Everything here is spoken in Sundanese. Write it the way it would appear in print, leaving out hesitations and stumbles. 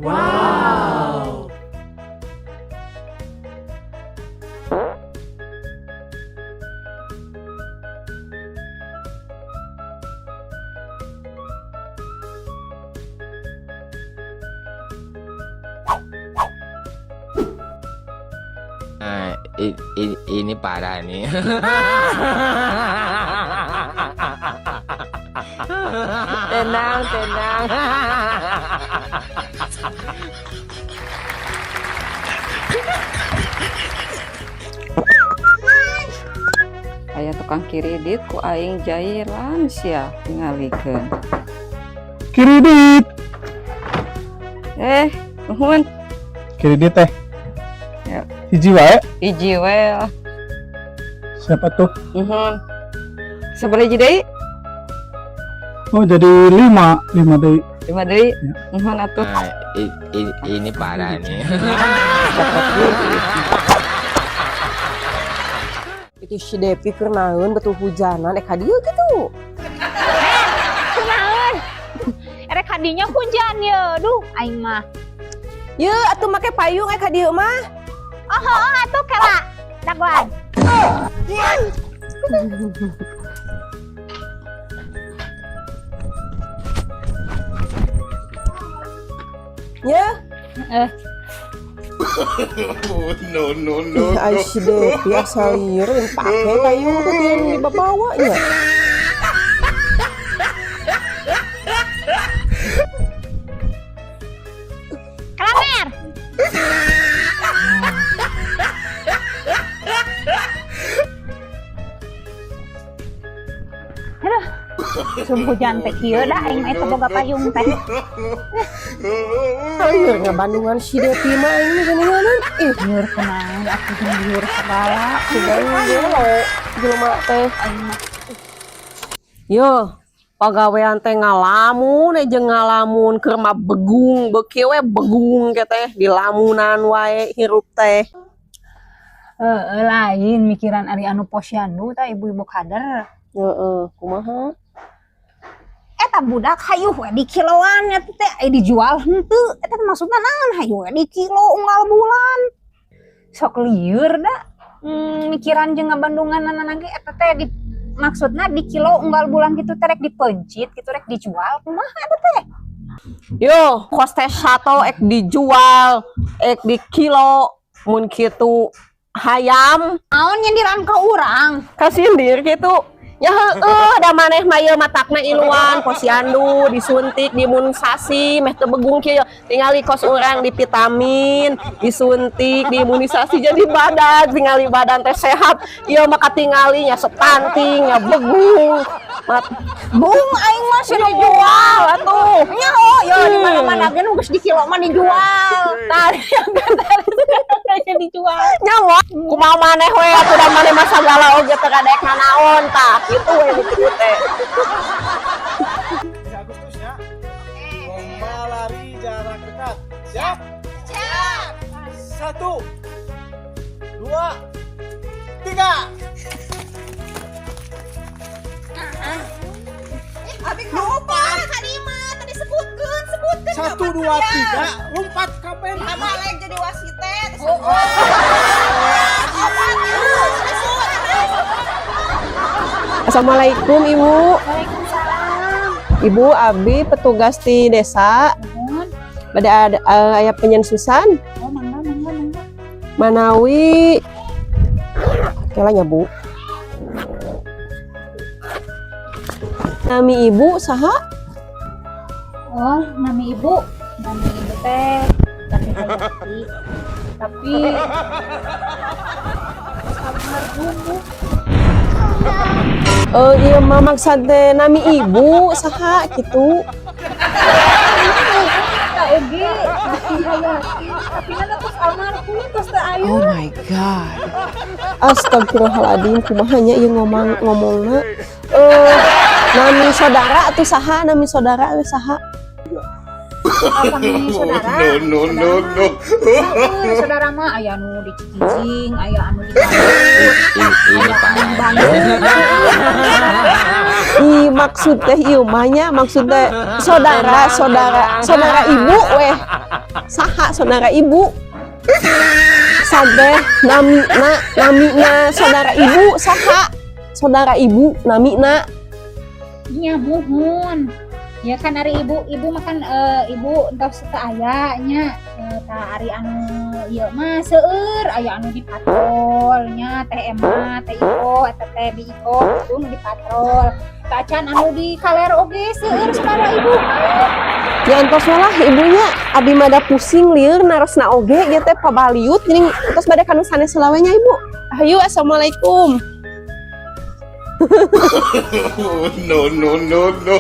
Wow. Nah, ini parah nih. Tenang, tenang. Aya tukang kiridit, ku aing jailan sia, tingalikeun. Kiridit. Eh, nuhun. Kiridit teh. Ya. Hiji wae. Hiji we lah. Siapa tuh? Nuhun. Sabaraha hiji deui? Oh, jadi lima, lima deui. Lima deui. Ya. Nuhun atuh. Nah, ini parah nih. Itu si Depi keur naeun betul hujanan ka dieu gitu. Kunaon? Erek kadinya hujan ye. Duh, aing mah. Ye atuh make payung ka dieu mah. Oh, oh atuh kela. Dagoan. Ye. Eh. No, no, no. Ih, ai si Depi asal lieur pake payung teh yang dibawa nya. Kelamer. Aduh, sum hujan teh kieu dah aing mah teu boga payung teh. Lieur ngabandungan si Depi mah aing mah geuninganan. Ih, Lieur kunaon atuh jeung lieur sagala. Sugan gelo jelema teh. Aing mah. Yo, pagawean teh ngalamun jeung ngalamun, keur mah begung beuki we begung ke teh dilamunan wae hirup teh. Heeh, lain mikiran ari anu posyandu tah, ibu-ibu kader. Heeh, kumaha? Eta budak hayu we di kiloan eta teh, aya dijual henteu eta teh, maksudna naon hayu we di kilo unggal bulan? Sok lieur da. Mikiran jeung ngabandungan ge eta teh di maksudna di kilo unggal bulan gitu teh rek dipencit gitu, rek dijual kumaha eta teh? Yo, kos teh sato ek dijual, ek di kilo mun kitu hayam. Naon nyindiran ka urang? Kasindir gitu. Ya heueuh, da maneh mah ieu matakna iluan posyandu, disuntik, diimunisasi meh teu begung kieu. Tingali kos urang divitamin, disuntik, diimunisasi jadi badan, tingali badan teh sehat. Ieu mah katingali nya stunting, nya begung. Mat Bung aing mah sih. Dijual atuh. Nya oh ya, di mana-mana ge nu geus di kilo mah dijual. Tadi kayaknya dijual. Nyawa kumaha maneh we atuh, da maneh mah sagala oge teu kadek nanaon, tah kitu we mikir teh. Agustus ya. Lomba lari jarak dekat. Siap? Siap. Satu, dua, tiga. Abi lupa tadi mah, tadi sebutkeun, sebutkeun. Satu, dua, tiga. Lompat kapan? Balik jadi wasit teh. Oh. Assalamualaikum, Ibu. Waalaikumsalam. Ibu, abi petugas di desa. Nuhun. Bade ada aya penyensusan. Oh, mangga, mangga, mangga. Manawi kela nya, Bu. Nami Ibu saha? Oh, nami ibu. Nami ibu teh tapi Hayati. Tapi almarhum, Bu. Eh, iya mah maksud teh nami ibu saha gitu. Kak Egi, Tapi Hayati, tapi nana tos almarhum, tos teu aya. Oh my God. Astagfirullahaladzim, kumaha nya ieu ngomong ngomongna. Eh, nami saudara atuh saha, nami saudara we saha? Apa saudara? No, no, no, no. Seueur saudara mah, aya anu di Cikijing, aya anu di Garut, Ini aya anu di parah. Bandung. Ih, maksud teh ieu mah nya, maksud teh saudara saudara saudara ibu weh. Saha saudara ibu? Sadeh namina, namina saudara ibu saha? Saudara ibu namina. Nya muhun. Ya kan ari ibu, ibu makan ibu entos teu aya nya. Tah ari anu ieu mah seueur, aya anu di patrol nya, Teh Ema, Teh Iko, eta teh Bi Iko itu nu di patrol. Tah acan anu di kaler oge seueur saudara ibu mah. Ya entos lah ibunya, abi mah da pusing lieur narosna oge ieu teh pabaliut geuning. Entos bade ka nu sanes heula we nya, Ibu. Ayo, assalamualaikum. No, no, no, no.